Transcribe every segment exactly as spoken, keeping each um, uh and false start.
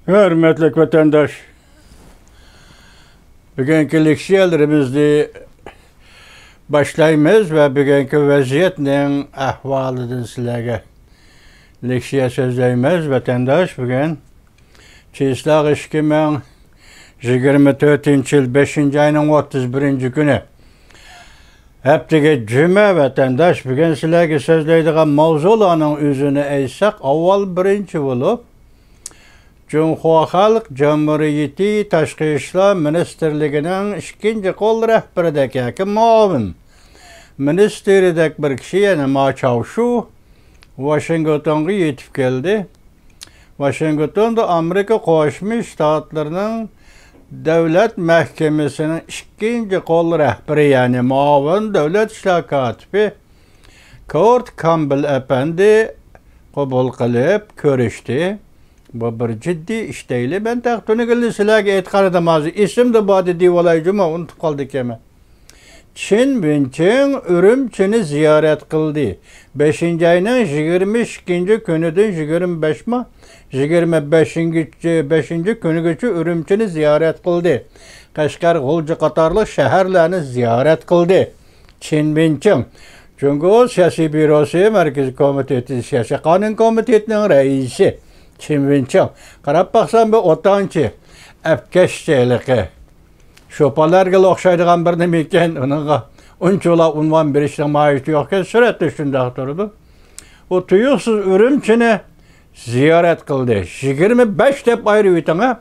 ھۆرمەتلىك ۋەتەنداش، بۈگۈنكى لېكسىيەلىرىمىزنى باشلايمىز ۋە بۈگۈنكى ۋەزىيەتنىڭ ئەھۋالىدىن سىلەرگە لېكسىيە سۆزلەيمىز. ۋەتەنداش، بۈگۈن چىسلاغ ئىككى مىڭ يىگىرمە تۆتىنچى يىل بەشىنچى ئاينىڭ ئوتتۇز بىرىنچى كۈنى. ھەپتىگە جۈمە. ۋەتەنداش، بۈگۈن سىلەرگە سۆزلەيدىغان ماۋزۇلارنىڭ ئۆزىنى ئېيتساق، ئاۋۋال بىرىنچى بولۇپ، جۇڭخۇا خەلق جۇمھۇرىيىتى تاشقى ئىشلار مىنىستىرلىكىنىڭ ئىككىنچى قول رەھبىرىدەك ياكى مۇئاۋىن مىنىستىرىدەك بىر كىشى، يەنى ما چاۋشۇ ۋاشىنگتونغا يېتىپ كەلدى. ۋاشىنگتوندا ئامېرىكا قوشما شتاتلىرىنىڭ دۆلەت مەھكىمىسىنىڭ ئىككىنچى قول رەھبىرى، يەنى مۇئاۋىن دۆلەت ئىشلار كاتىپى كورت كامبېل ئەپەندى قوبۇل قىلىپ كۆرۈشتى. بۇ بىر جىددىي ئىش دەيلى. مەن تېخى تۈنۈگۈنلا سىلەرگە ئېيتقان ئىدىم، ھازىر ئېسىمدە بار ئىدى دېيىۋالاي جۇمۇ، ئۇنتۇپ قالدىكەنمەن. چىن ۋېنچىڭ ئۈرۈمچىنى زىيارەت قىلدى. بەشىنچى ئاينىڭ يىگىرمە ئىككىنچى كۈنىدىن يىگىرمە بەش ما-، يىگىرمە بەشىنچى، بەشىنچى كۈنىگىچە ئۈرۈمچىنى زىيارەت قىلدى. قەشقەر، غۇلجا قاتارلىق شەھەرلەرنى زىيارەت قىلدى. چىن ۋېنچىڭ، جۇڭگو سىياسىي بيۇروسى مەركىزىي كومىتېتى سىياسىي قانۇن كومىتېتىنىڭ رەئىسى چىن ۋېنچىڭ. قاراپ باقسام، بۇ ئوتانچى، ئەپكەشچى ھېلىقى. شوپانلارغا ئوخشايدىغان بىر نېمە ئىكەن، ئۇنىڭغا ئۇنچىۋالا ئۇنۋان بېرىشنىڭ ماھىيىتى يوق ئىكەن، سۈرەتتە شۇنداق تۇرىدۇ. ئۇ تۇيۇقسىز ئۈرۈمچىنى زىيارەت قىلدى. يىگىرمە بەش دەپ ئايرىۋېتىڭ، ھە.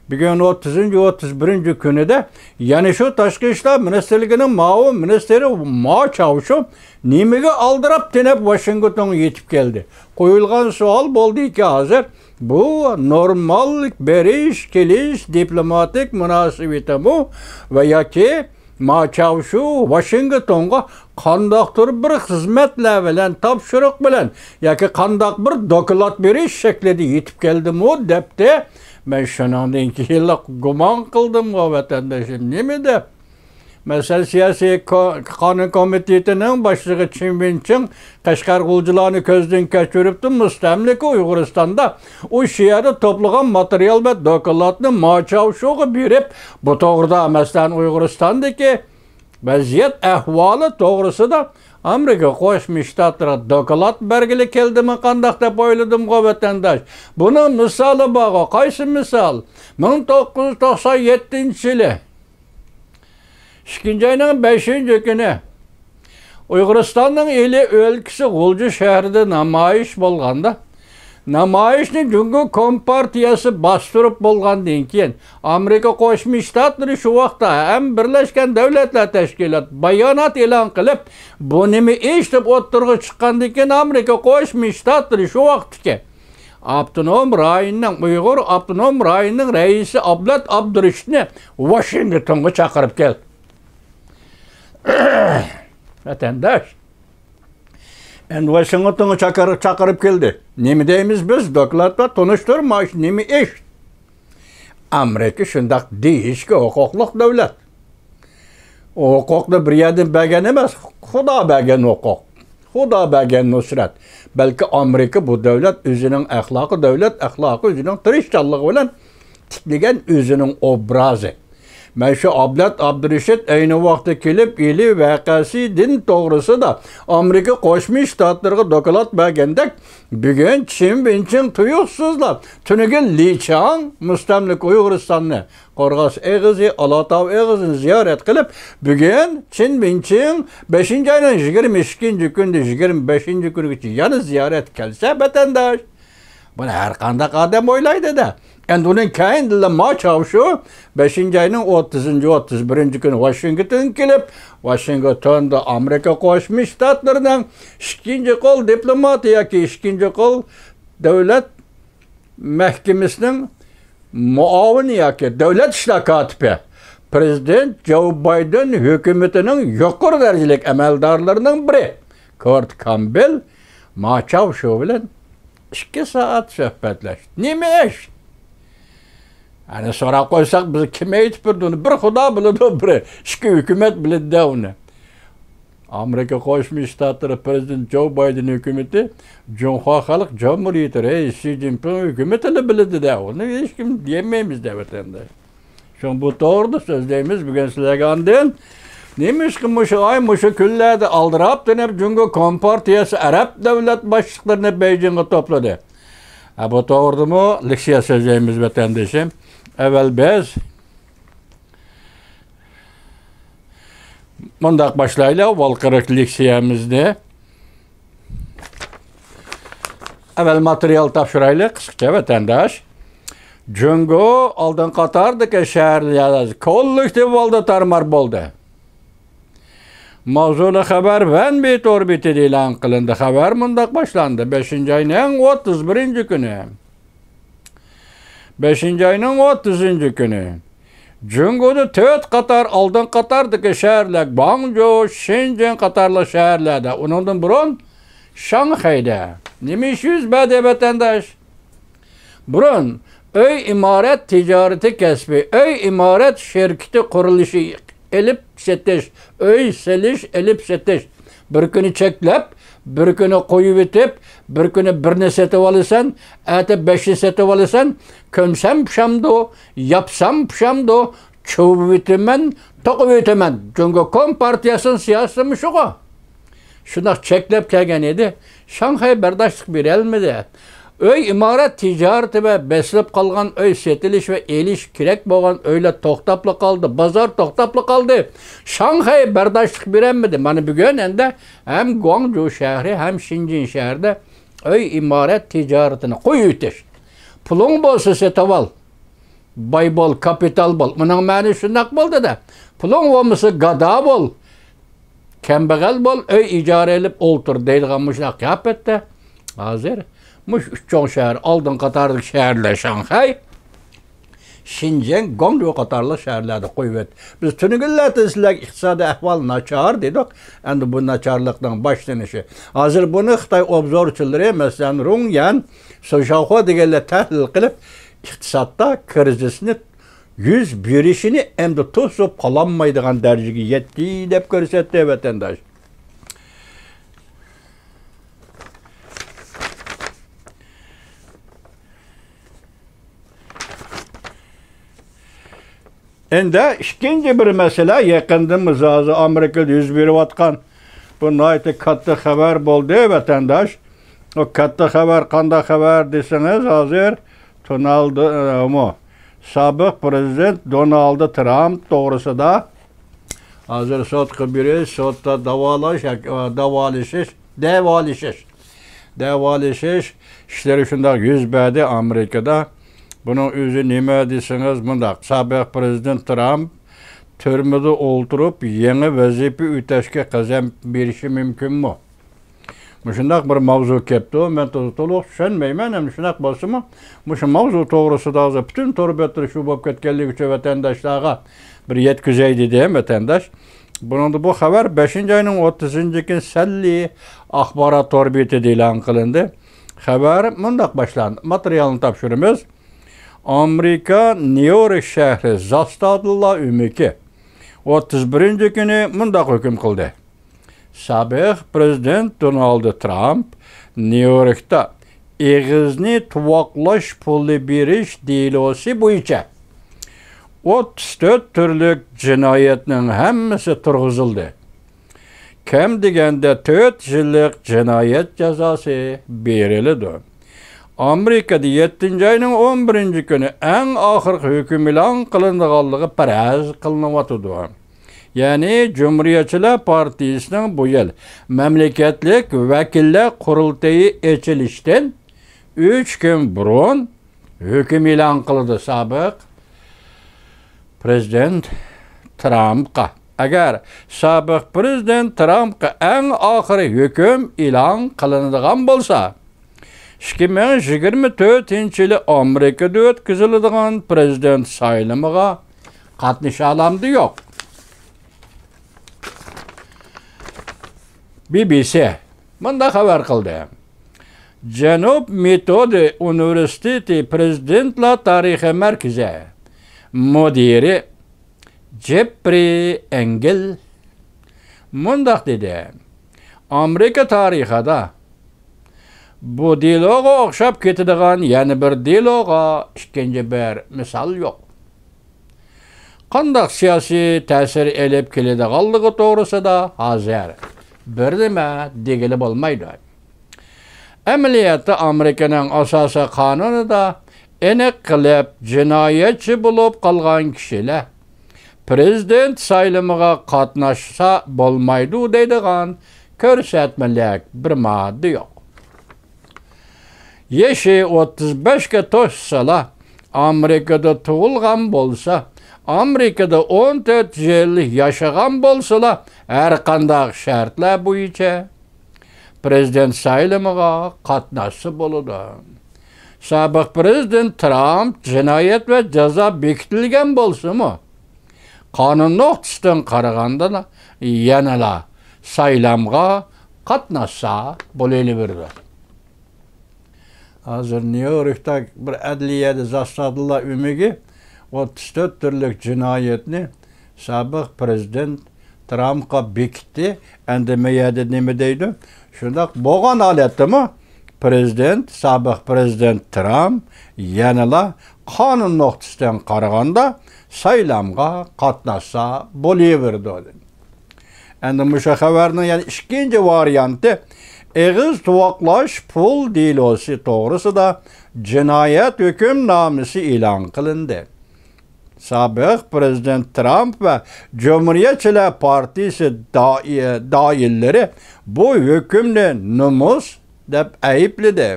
بۈگۈن ئوتتۇزىنچى، ئوتتۇز بىرىنچى كۈنىدە يەنە شۇ تاشقى ئىشلار مىنىستىرلىكىنىڭ مۇئاۋىن مىنىستىرى ما چاۋشۇ نېمىگە ئالدىراپ تېنەپ ۋاشىنگتونغا يېتىپ كەلدى؟ قويۇلغان سوئال بولدىكى ھازىر، بۇ نورمال بېرىش، كېلىش، دىپلوماتىك مۇناسىۋىتىمۇ ۋە ياكى ما چاۋشۇ ۋاشىنگتونغا قانداقتۇر بىر خىزمەتلەر بىلەن، تاپشۇرۇق بىلەن ياكى قانداق بىر دوكلات بېرىش شەكلىدە يېتىپ كەلدىمۇ دەپتۇ. مەن شۇنىڭدىن كېيىنلا گۇمان قىلدىمغۇ، ۋەتەنداشىم، نېمە دەپ. مەسىلەن، سىياسىي كو-، قانۇن كومىتېتىنىڭ باشلىقى چىن ۋېنچىڭ قەشقەر غۇلجىلارنى كۆزدىن كەچۈرۈپتۇ، مۇستەملىكە ئۇيغۇرىستاندا ئۇ شۇ يەردە توپلىغان ماتېرىيال ۋە دوكلاتنى ما چاۋشۇغا بېرىپ، بۇ توغرىدا، مەسىلەن، ئۇيغۇرىستاندىكى ۋەزىيەت ئەھۋالى توغرىسىدا ئامېرىكا قوشما شتاتلىرىغا دوكلات بەرگىلى كەلدىمۇ قانداق دەپ ئويلىدىمغۇ، ۋەتەنداش. بۇنىڭ مىسالى بارغۇ. قايسى مىسال؟ مىڭ توققۇز يۈز توقسان يەتتىنچى يىلى ئىككىنچى ئاينىڭ بەشىنچى كۈنى ئۇيغۇرىستاننىڭ ئىلى ئۆلكىسى غۇلجا شەھىرىدە نامايىش بولغاندا، نامايىشنى جۇڭگو كومپارتىيەسى باستۇرۇپ بولغاندىن كېيىن، ئامېرىكا قوشما شتاتلىرى شۇ ۋاقىتتا ھەم بىرلەشكەن دۆلەتلەر تەشكىلاتى بايانات ئېلان قىلىپ، بۇ نېمە ئىش دەپ ئوتتۇرىغا چىققاندىن كېيىن، ئامېرىكا قوشما شتاتلىرى شۇ ۋاقىتتىكى ئاپتونوم رايوننىڭ، ئۇيغۇر ئاپتونوم رايونىنىڭ رەئىسى ئابلەت ئابدۇرېشىتنى ۋاشىنگتونغا چاقىرىپ كەلدى. ۋەتەنداش، ئەمدى ۋاشىنگتونغا چاقىر-، چاقىرىپ كەلدى. نېمە دەيمىز بىز؟ دوكلات بار، تونۇشتۇر، مانا شۇ نېمە ئىش؟ ئامېرىكا شۇنداق دېيىشكە ھوقۇقلۇق دۆلەت. ئۇ ھوقۇقنى بىر يەردىن بەرگەن ئەمەس، خۇدا بەرگەن ھوقۇق. خۇدا بەرگەن نۇسرەت. بەلكى ئامېرىكا بۇ دۆلەت ئۆزىنىڭ ئەخلاقى، دۆلەت ئەخلاقى ئۆزىنىڭ تىرىشچانلىقى بىلەن تىكلىگەن ئۆزىنىڭ ئوبرازى. مەن شۇ ئابلەت ئابدۇرېشىت ئەينى ۋاقىتتا كېلىپ، ئىلى ۋەقەسىدىن توغرىسىدا ئامېرىكا قوشما شتاتلىرىغا دوكلات بەرگەندەك، بۈگۈن چىن ۋېنچىڭ تۇيۇقسىزلا تۈنۈگۈن لى چاڭ مۇستەملىكە ئۇيغۇرىستاننى، قورغاس ئېغىزى، ئالاتاۋ ئېغىزىنى زىيارەت قىلىپ، بۈگۈن چىن ۋېنچىڭ بەشىنچى ئاينىڭ يىگىرمە ئىككىنچى كۈنىدىن يىگىرمە بەشىنچى كۈنىگىچە يەنە زىيارەت كەلسە، ۋەتەنداش، بۇنى ھەر قانداق ئادەم ئويلايدۇ-دە. ئەمدى ئۇنىڭ كەينىدىنلا ما چاۋشۇ بەشىنچى ئاينىڭ ئوتتۇزىنچى، ئوتتۇز بىرىنچى كۈنى ۋاشىنگتونغا كېلىپ، ۋاشىنگتوندا ئامېرىكا قوشما شتاتلىرىنىڭ ئىككىنچى قول دىپلوماتى ياكى ئىككىنچى قول دۆلەت مەھكىمىسىنىڭ مۇئاۋىنى ياكى دۆلەت ئىشلار كاتىپى، پىرېزىدېنت جو بايدېن ھۆكۈمىتىنىڭ يۇقىرى دەرىجىلىك ئەمەلدارلىرىنىڭ بىرى كورت كامبېل ما چاۋشۇ بىلەن ئىككى سائەت سۆھبەتلەشتى. نېمە ئىش؟ ئەنە سوراپ قويساق، بىز كىم ئېيتىپ بېرىدۇ ئۇنى؟ بىر خۇدا بىلىدۇ، بىر ئىككى ھۆكۈمەت بىلىدۇ ئۇنى. ئامېرىكا قوشما شتاتلىرى پرېزىدېنت جو بايدېن ھۆكۈمىتى جۇڭخۇا خەلق جۇمھۇرىيىتى رەئىسى شى جىنپىڭ ھۆكۈمىتى بىلىدۇ-دە، ئۇنى ھېچكىم دېيەلمەيمىز-دە ۋەتەندە. شۇڭا بۇ توغرىدا سۆزلەيمىز بۈگۈن سىلەرگە ئاندىن. نېمىشقا مۇشۇ ئاي، مۇشۇ كۈنلەردە ئالدىراپ تېنەپ جۇڭگو كومپارتىيەسى ئەرەب دۆلەت باشلىقلىرىنى بېيجىڭغا توپلىدى؟ ھە، بۇ توغرىدىمۇ لېكسىيە سۆزلەيمىز ۋەتەندىشىم. ئەۋۋەل بىز مۇنداق باشلايلى، ۋارقىراق لېكسىيەمىزنى. ئەۋۋەل ماتېرىيال تاپشۇرايلى، قىسقىچە ۋەتەنداش. جۇڭگو ئالدىن قاتاردىكى شەھەرلەر كوللېكتىپ ھالدا تارمار بولدى. ماۋزۇلۇق خەۋەر ۋەنبى تور بېتىدە ئېلان قىلىندى. خەۋەر مۇنداق باشلاندى. بەشىنچى ئاينىڭ ئوتتۇز بىرىنچى كۈنى. بەشىنچى ئاينىڭ ئوتتۇزىنچى كۈنى. جۇڭگودا تۆت قاتار ئالدىن قاتاردىكى شەھەرلەر، گۇاڭجۇ، شېنجېن قاتارلىق شەھەرلەردە، ئۇنىڭدىن بۇرۇن شاڭخەيدە. نېمە ئىش يۈز بەردى، ۋەتەنداش؟ بۇرۇن ئۆي ئىمارەت تىجارىتى كەسپى، ئۆي ئىمارەت شىركىتى قۇرۇلۇشى، ئېلىپ سېتىش، ئۆي سېلىش، ئېلىپ سېتىش. بىر كۈنى چەكلەپ، بىر كۈنى قويۇۋېتىپ، بىر كۈنى بىرنى سېتىۋالىسەن، ئەتە بەشنى سېتىۋالىسەن، كۆمسەم پۇشامدۇ، ياپسام پۇشامدۇ، چۇۋۇۋېتىمەن، توقۇۋېتىمەن. جۇڭگو كومپارتىيەسىنىڭ سىياسىتى مۇشۇغۇ. شۇنداق چەكلەپ كەلگەن ئىدى. شاڭخەي بەرداشلىق بېرەلمىدى. ئۆي ئىمارەت تىجارىتى ۋە بېسىلىپ قالغان ئۆي سېتىلىش ۋە ئېلىش كېرەك بولغان ئۆيلەر توختاپلا قالدى، بازار توختاپلا قالدى. شاڭخەي بەرداشلىق بېرەلمىدى. مانا بۈگۈن ئەندى ھەم گۇاڭجۇ شەھىرى، ھەم شېنجېن شەھىرىدە ئۆي ئىمارەت تىجارىتىنى قويۇۋېتىش. پۇلۇڭ بولسا سېتىۋال. باي بول، كاپىتال بول. بۇنىڭ مەنىسى شۇنداق بولدى-دە. پۇلۇڭ بولمىسا گادا بول. كەمبەغەل بول، ئۆي ئىجارە ئېلىپ ئولتۇر دەيدىغان مۇشۇنداق قىياپەتتە. ھازىر مۇشۇ ئۈچ چوڭ شەھەر، ئالدىن قاتاردىكى شەھەرلەر شاڭخەي، شېنجېن، گۇاڭجۇ قاتارلىق شەھەرلەردە قويۇۋەت. بىز تۈنۈگۈنلەردىن سىلەرگە ئىقتىسادىي ئەھۋال ناچار دېدۇق. ئەمدى بۇ ناچارلىقنىڭ باشلىنىشى. ھازىر بۇنى خىتاي ئوبزورچىلىرى، مەسىلەن، رۇڭ يەن، سۇ شاۋخۇا دېگەنلەر تەھلىل قىلىپ، ئىقتىسادتا كىرىزىسنى يۈز بېرىشىنى ئەمدى توسۇپ قالالمايدىغان دەرىجىگە يەتتى دەپ كۆرسەتتى، ۋەتەنداش. ئەندى ئىككىنچى بىر مەسىلە، يېقىندىن زازا ئامېرىكىدا يۈز بېرىۋاتقان بۇ ناھايىتى كاتتا خەۋەر بولدى، ۋەتەنداش. ئۇ كاتتا خەۋەر، قانداق خەۋەر دېسىڭىز، ھازىر دونالد، ئە، مۇ، سابىق پرېزىدېنت دونالد ترامپ توغرىسىدا ھازىر سوتقا بېرىش، سوتتا داۋالاش، ياكى، ئە، داۋالىشىش، دەۋالىشىش، دەۋالىشىش ئىشلىرى شۇنداق يۈز بەردى ئامېرىكىدا. بۇنىڭ ئۆزى نېمە دېسىڭىز مۇنداق، سابىق پرېزىدېنت ترامپ تۈرمىدە ئولتۇرۇپ يېڭى ۋەزىپە ئۆتەشكە قەسەم بېرىشى مۇمكىنمۇ؟ مۇشۇنداق بىر ماۋزۇ كەپتۇ. مەن تو-، تولۇق چۈشەنمەيمەن. ئەمدى شۇنداق بولسىمۇ، مۇشۇ ماۋزۇ توغرىسىدا ھازىر پۈتۈن تور بەتلىرى شۇ بولۇپ كەتكەنلىكى ئۈچۈن ۋەتەنداشلارغا بىر يەتكۈزەي دېدىم، ۋەتەنداش. بۇنىڭدا بۇ خەۋەر بەشىنچى ئاينىڭ ئوتتۇزىنچى كۈنى سەنلى ئاخبارات تور بېتىدە ئېلان قىلىندى. خەۋەر مۇنداق باشلاندى. ماتېرىيالنى تاپشۇرىمىز. ئامېرىكا نيۇ يورك شەھىرى زاستادىلا ئۆمىكى ئوتتۇز بىرىنچى كۈنى مۇنداق ھۆكۈم قىلدى. سابىق پرېزىدېنت دونالد ترامپ نيۇ يوركتا ئېغىزنى تۇۋاقلاش پۇلى بېرىش دېلوسى بويىچە ئوتتۇز تۆت تۈرلۈك جىنايەتنىڭ ھەممىسى تۇرغۇزۇلدى. كەم دېگەندە تۆت يىللىق جىنايەت جازاسى بېرىلىدۇ. ئامېرىكىدا يەتتىنچى ئاينىڭ ئون بىرىنچى كۈنى ئەڭ ئاخىرقى ھۆكۈم ئېلان قىلىنىدىغانلىقى پەرەز قىلىنىۋاتىدۇ. يەنى جۇمھۇرىيەتچىلەر پارتىيىسىنىڭ بۇ يىل مەملىكەتلىك ۋەكىللەر قۇرۇلتىيى ئېچىلىشتىن ئۈچ كۈن بۇرۇن ھۆكۈم ئېلان قىلىدۇ سابىق پرېزىدېنت ترامپقا. ئەگەر سابىق پرېزىدېنت ترامپقا ئەڭ ئاخىرى ھۆكۈم ئېلان قىلىنىدىغان بولسا، ئىككى مىڭ يىگىرمە تۆتىنچى يىلى ئامېرىكىدا ئۆتكۈزۈلىدىغان پرېزىدېنت سايلىمىغا قاتنىشالامدۇ يوق؟ بى بى سى مۇنداق خەۋەر قىلدى. جەنۇب مېتودى ئۇنىۋېرسىتېتى پرېزىدېنتلار تارىخى مەركىزى مۇدىرى جېپرى ئەنگېل مۇنداق دېدى: ئامېرىكا تارىخىدا بۇ دېلوغا ئوخشاپ كېتىدىغان يەنە بىر دېلوغا ئىككىنچى بىر مىسال يوق. قانداق سىياسىي تەسىر ئېلىپ كېلىدىغانلىقى توغرىسىدا ھازىر بىر نېمە دېگىلى بولمايدۇ. ئەمەلىيەتتە ئامېرىكىنىڭ ئاساسىي قانۇنىدا ئېنىق قىلىپ، جىنايەتچى بولۇپ قالغان كىشىلەر پىرېزىدېنت سايلىمىغا قاتناشسا بولمايدۇ دەيدىغان كۆرسەتمىلىك بىر ماددا يوق. يېشى ئوتتۇز بەشكە توشسىلا، ئامېرىكىدا تۇغۇلغان بولسا، ئامېرىكىدا ئون تۆت يىل ياشىغان بولسىلا، ھەرقانداق شەرتلەر بويىچە پىرېزىدېنت سايلىمىغا قاتناشسا بولىدۇ. سابىق پىرېزىدېنت ترامپ جىنايەت ۋە جازا بېكىتىلگەن بولسىمۇ، قانۇن نۇقتىسىدىن قارىغاندا يەنىلا سايلامغا قاتناشسا بولۇۋېرىدۇ. ھازىر نيۇ يوركتا بىر ئەدلىيەدە زاستادىللا ئۆمىكى ئوتتۇز تۆت تۈرلۈك جىنايەتنى سابىق پىرېزىدېنت ترامپقا بېكىتتى. ئەمدى مەيەردە نېمە دەيدۇ؟ شۇنداق بولغان ھالەتتىمۇ پىرېزىدېنت، سابىق پىرېزىدېنت ترامپ يەنىلا قانۇن نۇقتىسىدىن قارىغاندا سايلامغا قاتناشسا بولۇۋېرىدۇ. ئەمدى مۇشۇ خەۋەرنىڭ يەنە ئىككىنچى ۋارىيانتى، ئېغىز تۇۋاقلاش پۇل دېلوسى توغرىسىدا جىنايەت ھۆكۈمنامىسى ئېلان قىلىندى. سابىق پىرېزىدېنت ترامپ ۋە جۇمھۇرىيەتچىلەر پارتىيىسى دائىي-، دائىرىلىرى بۇ ھۆكۈمنى نومۇس دەپ ئەيىبلىدى.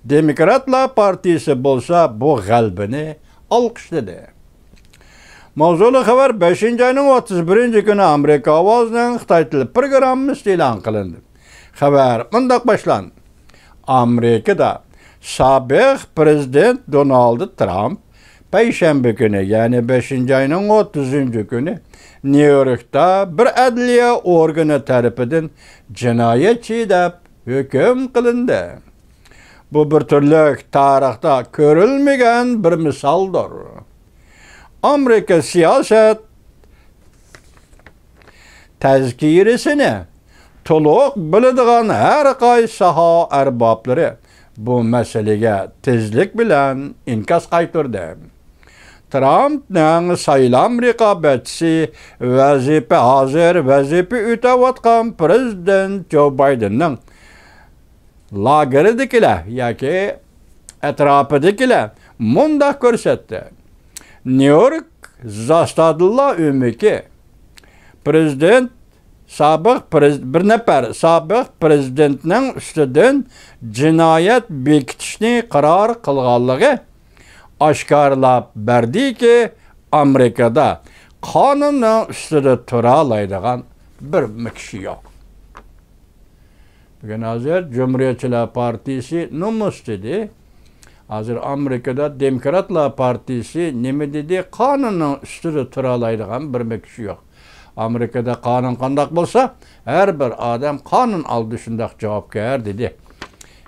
دېموكراتلار پارتىيىسى بولسا بۇ غەلىبىنى ئالقىشلىدى. ماۋزۇلۇق خەۋەر بەشىنچى ئاينىڭ ئوتتۇز بىرىنچى كۈنى ئامېرىكا ئاۋازىنىڭ خىتاي تىلى پروگراممىسىدا ئېلان قىلىندى. خەۋەر مۇنداق باشلاندى. ئامېرىكىدا سابىق پىرېزىدېنت دونالد ترامپ پەيشەنبە كۈنى، يەنى بەشىنچى ئاينىڭ ئوتتۇزىنچى كۈنى نيۇ يوركتا بىر ئەدلىيە ئورگىنى تەرىپىدىن جىنايەتچى دەپ ھۆكۈم قىلىندى. بۇ بىر تۈرلۈك تارىختا كۆرۈلمىگەن بىر مىسالدۇر. ئامېرىكا سىياسەت تەزكىرىسىنى تولۇق بىلىدىغان ھەر قايسى ساھە ئەربابلىرى بۇ مەسىلىگە تېزلىك بىلەن ئىنكاس قايتۇردى. ترامپنىڭ سايلام رىقابەتچىسى ۋەزىپە، ھازىر ۋەزىپە ئۆتەۋاتقان پىرېزىدېنت جو بايدېننىڭ لاگېرىدىكىلەر ياكى ئەتراپىدىكىلەر مۇنداق كۆرسەتتى. نيۇ يورك زاستادىللا ئۆمىكى پىرېزىدېنت، سابىق پىرېز-، بىر نەپەر سابىق پىرېزىدېنتنىڭ ئۈستىدىن جىنايەت بېكىتىشنى قارار قىلغانلىقى ئاشكارىلاپ بەردىكى، ئامېرىكىدا قانۇننىڭ ئۈستىدە تۇرالايدىغان بىرمۇ كىشى يوق. بۈگۈن ھازىر جۇمھۇرىيەتچىلەر پارتىيىسى نومۇس دېدى. ھازىر ئامېرىكىدا دېموكراتلار پارتىيىسى نېمە دېدى؟ قانۇننىڭ ئۈستىدە تۇرالايدىغان بىرمۇ كىشى يوق. ئامېرىكىدا قانۇن قانداق بولسا، ھەر بىر ئادەم قانۇن ئالدىدا شۇنداق جاۋابكار دېدى.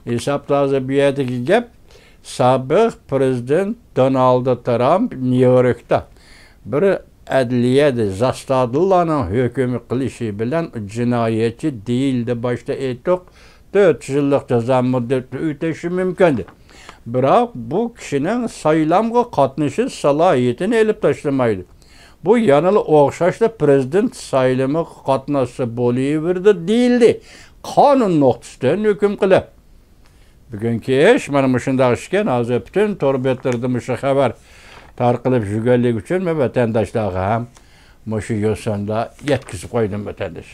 ھېسابتا ھازىر بۇ يەردىكى گەپ، سابىق پىرېزىدېنت دونالد ترامپ نيۇ يوركتا بىر ئەدلىيەدە زاستادىللانىڭ ھۆكۈم قىلىشى بىلەن جىنايەتچى دېيىلدى. باشتا ئېيتتۇق، تۆت يىللىق جازا مۇددىتىنى ئۆتەشى مۇمكىن. بىراق بۇ كىشىنىڭ سايلامغا قاتنىشىش سالاھىيىتىنى ئېلىپ تاشلىمايدۇ. بۇ يەنىلا ئوخشاشلا پىرېزىدېنت سايلىمىغا قاتناشسا بولۇۋېرىدۇ دېيىلدى. قانۇن نۇقتىسىدىن ھۆكۈم قىلىپ. بۈگۈنكى ئىش مانا مۇشۇنداق ئىشكەن. ھازىر پۈتۈن تور بەتلىرىدە مۇشۇ خەۋەر تارقىلىپ يۈرگەنلىكى ئۈچۈن مەن ۋەتەنداشلارغا ھەم مۇشۇ يوسۇندا يەتكۈزۈپ قويدۇم، ۋەتەنداش.